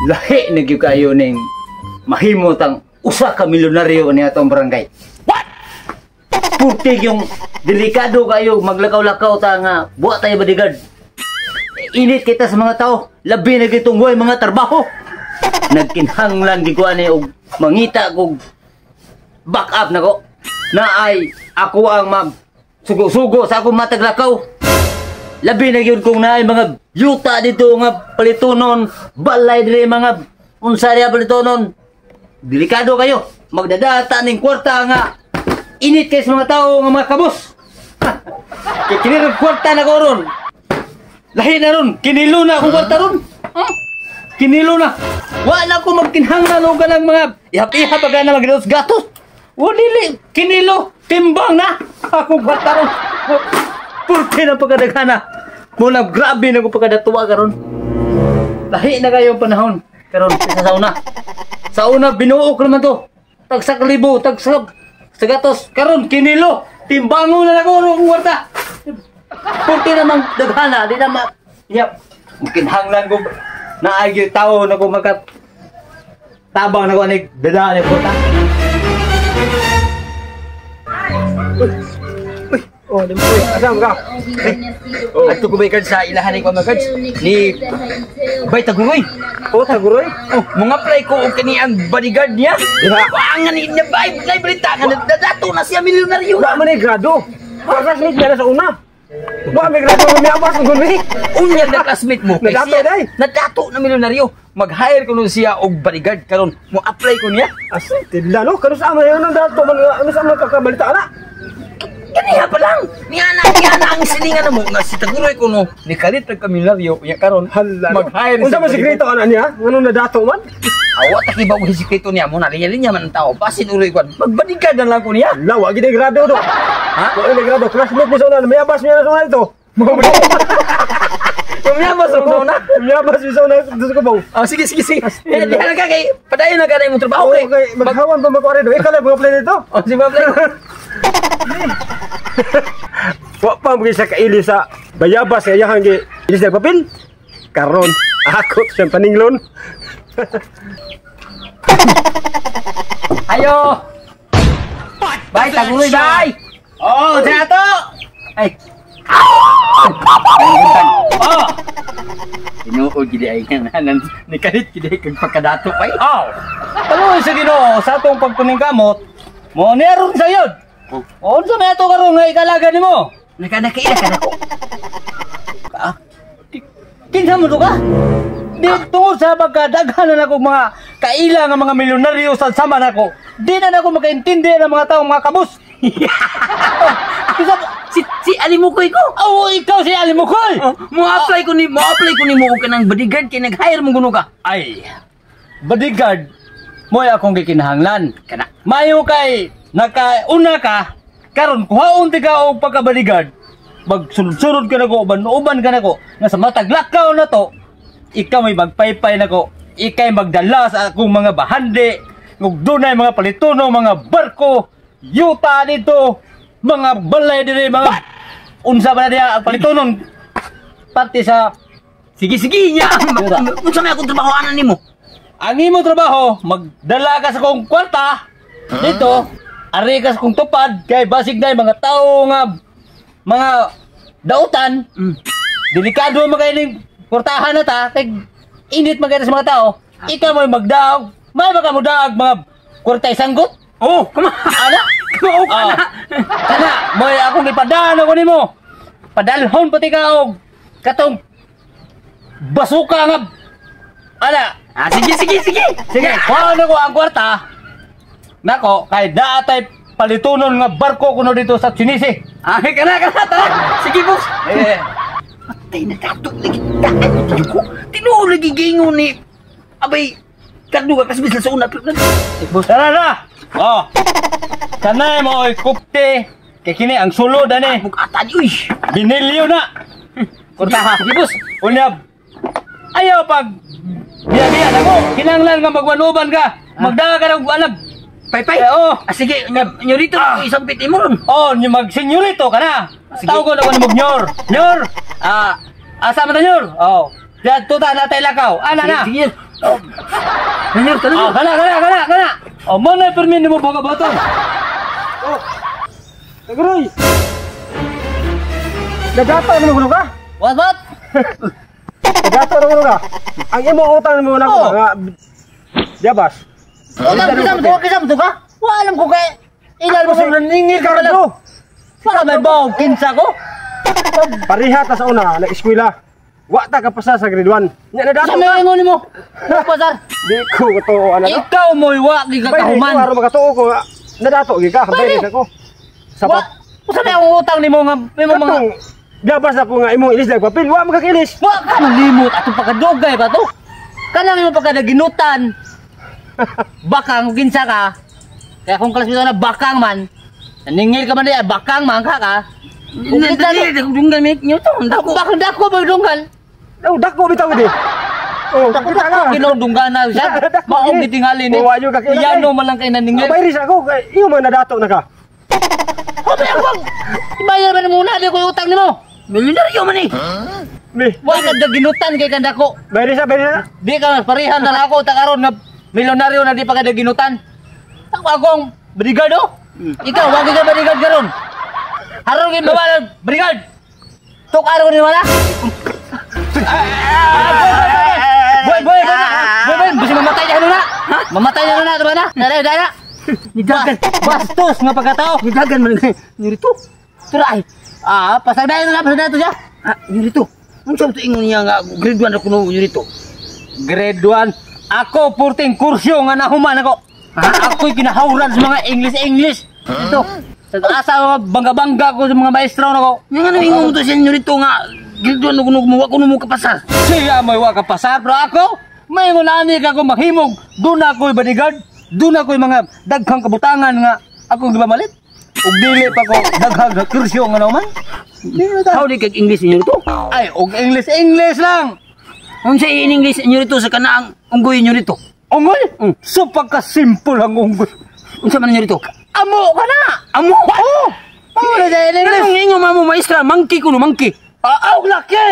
Lahi na gyud kayo ning mahimo tang usa ka milyonaryo ni atong barangay. What? Puti yung delikado kayo maglakaw-lakaw ta nga buwa tayo bodyguard. Init kita sa mga tao, labi na gitong way mga trabaho. Nagkinhanglan gid ko ani og mangita kog back up nako. Na ay ako ang mag sugo-sugo sa akong mataglakaw. Labi na gyud kung naay mga yuta dito nga palitunon, balay diri mga unsa diha palitunon. Delikado kayo. Magdadata ning kwarta nga init kay sa mga tao nga mga kabos. Kay kini ron kwarta na ko ron. Lahi na ron, kinilo na akong kwarta ron. Kinilo na. Wa na ko magkinhanglan og kanang mga ihap-ihap pa na maggatos gatos. Wa dili, kinilo, timbang na akong kwarta ron. Purte na pagkadaghana. Muna grabe na ko pagkadatuwa karon. Lahi na kayo ang panahon karon kaysa sa una. Sa una binuok naman to. Tagsak libo, tagsak sa gatos karon kinilo. Timbango na nako ron akong kwarta. Purte namang daghana, di na ma. Yep. Kinhanglan ko na ay tao na ko maka tabang na ko ani dada ni kwarta. Oh, di mo. Asam ka? Oh. Adto ko bay sa ilahan ni ko mga cards ni Bay Taguroy. Oh, Taguroy. Oh, mga apply ko og kani ang bodyguard niya. Diha. Wa nga ni niya bay nay balita nga nagdadato na siya milyonaryo. Wa man ni grado. Wa classmate niya na sa una. Wa may grado may abas kung guni. Unya na classmate mo kay Nadato, siya day. nadato na milyonaryo. Mag-hire ko nun siya og bodyguard karon mo apply ko niya. Asa tidla no kanu sa man yun dato man ano sa man kakabalita na. Kaniya pa lang. Niya na ang silingan mo nga si Taguroy ko no ni kalit nag milyonaryo unya karon Hala. no. mag-hire. Unsa man siya sikreto ana niya? Ngano nadato man? Awa ta kibaw og sikreto niya mo na linya-linya man ang tao. Basin uloy kwan. Mag-bodyguard na lang ko niya. Hala, wa gid grado do. Ha? Wa gid grado classmate mo sa una may abas niya na sa una dito. Tumyabas sa una. May abas niya sa una dito sa Cubao. Oh, sige, sige, sige. Eh, diha na ka kay padayon na ka na imong trabaho Okay, kay. okay, maghawan pa magkuari do. Ikaw lang mga dito. Oh, sige, apply. Wa pa mo sa kaili sa bayabas nga iyahang gi ilis na papel. Karon ako siyang paninglon. Ayo. Bye, Taguloy, bye. Oh, sa ato. Ay. Oh. Tinuod gid ay nga ni kalit gid ay kag pagkadato pa. Oh. Tuloy sa Ginoo sa atong pagpaningkamot. Mo ni aron sa yod. Oh. Unsa may ato karon nga ikalaga nimo? Nakaila ka nako. Ah. Kinsa mo to ka? Di tungod sa pagkadaghan na nako mga kaila nga mga milyonaryo sa sama nako. Di na nako makaintindi ng mga taong mga kabus. Oh, kinsa Si Alimukoy ko. Oh, ikaw si Alimukoy. Oh, mo apply ko ni mo og kanang bodyguard kay nag-hire mo guno ka. Ay. Bodyguard mo'y akong gikinahanglan. Kana. Mayo kay nakauna ka karon kuhaon ti ka og pagka-bodyguard. Magsunod-sunod ka nako, uban-uban ka nako nga sa matag lakaw na to, ikaw may magpaypay nako, ikay magdala sa akong mga bahandi, ug dunay mga palituno, mga barko, yuta dito, mga balay diri, mga unsa ba na diha ang palitunon pati sa Sige sige nya. Yuta. Unsa may akong trabaho ana nimo? Ang imo trabaho, magdala ka sa kong kwarta dito, ari ka sa kong tupad, kay basig na mga tao nga mga dautan, delikado man kayo ning kwartahan na ta, kay init man kayo sa mga tao, ikaw mo'y magdaog, may baka mo daog mga kwarta isanggot? Oh, kuma. Ana? Kumao ka Ah. na. Kana, mo'y akong ipadaan ako nimo. Padalhon pati ka og katong basuka nga ana. Ah, sige sige sige. Sige, kuha na ko ang kwarta. Nako, kay daatay palitunon nga barko kuno dito sa Chinese. Ah, kana kana tara. Sige, boss. Eh, Patay na dato lagi daan ko. Tinuod lagi giingon ni abay kadto ka kasbis sa una pero boss, tara na. Oh. Kanay mo oy kupte. Kay kini ang sulod ani. Mukatan uy. Binilyo na. Kurtaha. Sige, boss. Unya. Ayaw pag biya-biya nako. Kinahanglan nga magwanuban ka. Magdaga ka ng alam. Paypay. Eh, oh. Ah, sige, nyorito ah. Isang piti mo ron. Oh, ny mag-senyorito ka na. Sige. Tawag ko na ko ni Nyor. Nyor. Ah, asa man ta Nyor? Oh. Diyan tuta na tay lakaw. Ana na. Sige, sige. Nanyor ka Ah, kana kana kana kana. Oh, mo na permi nimo baga baton. Oh. Tagroy. Nagato na mo ka? What what? Nagato na mo ka? Ang imo utang mo na ko Oh. nga Jabas. Utang kita mo to, kita mo to ka? Wa alam ko kay ilal mo sa naningil ka lang. Ricardo. Para may baog kinsa ko. Pareha ta sa una na eskwela. Wa ta kapasa sa grade 1. Nya nadato. Sa may ingon nimo? Pasar. Di ko katuo ana no. Ikaw mo'y wa gi Bayri ko kakahuman. aron makatuo ko nga nadato gi ka. Bayri. Bayri ko. Sa Wa usa may akong utang nimo nga may mga katong gabas ako nga imong ilis lag papel, wa makakilis. wa ka malimot atong pagkadugay ba to? Kanang imo pagkadaginutan. Bakang kinsa ka. Kaya kung kalas na bakang man, naningil ka man diya, bakang man ka ka. Kung kinsa ka, Dunggan mi nyo to. Dako. bakang dako ba yung dunggan? Oh, dako bitaw di. Oh, Dako kita dako ka. ginoong dunggan na siya. Dako, Maong eh. gitingali ni. Wa yun ka kilala, Iyano eh. man lang kay naningil. Bayri sa ako kay iyo man nadato na ka. Hoy, ako. Ibayar man muna di ko yung utang nimo. Milyonaryo man eh. Mi, Wa ka daginutan kay kandako. bayri sa, bayri sa. Di ka mas parehan na ako ta karon nga milyonaryo na di pa ka daginutan. Ako akong bodyguard oh. Ikaw wa ka bodyguard karon. Haron gid babalan bodyguard. Tuk araw ni wala. Boy, boy, boy, boy, boy, busi mamatay na na. Mamatay na na, diba na? Dara, dara. Nidagan. Bastos nga pagkatao. Nidagan man nyo rito. Pero ay, pasagdayon na, pasagdayon to siya. Ah, nyo rito. Unsa to ingon niya nga grade 1 na kuno nyo rito. Grade 1. Ako, purting kursyo nga nahuman ako. Ako'y kinahawran sa mga English-English. Ito. Sa asa mga bangga-bangga ko sa mga maestro na ko. Nga nga ingon mo to siya nyo rito nga grade 1 na kuno mo wa kuno mo kapasar. Siya may wa kapasar, pero ako, may ngunani ka ko maghimog. Doon ako'y bodyguard. Doon ako'y mga daghang kabutangan nga akong gibamalit. Ug dili pa ko daghang nga kursyo nga naman. How di kag English nyo rito? Ay, og English-English lang. Unsa in English nyo rito sa kanaang unggoy nyo rito? Unggoy? So pagka-simple ang unggoy. Unsa man nyo rito? Amo ka na! Amo. Oo! Mao na sa English. Anong ingon mamo maestra? Monkey kuno monkey. Ah, aw, laki!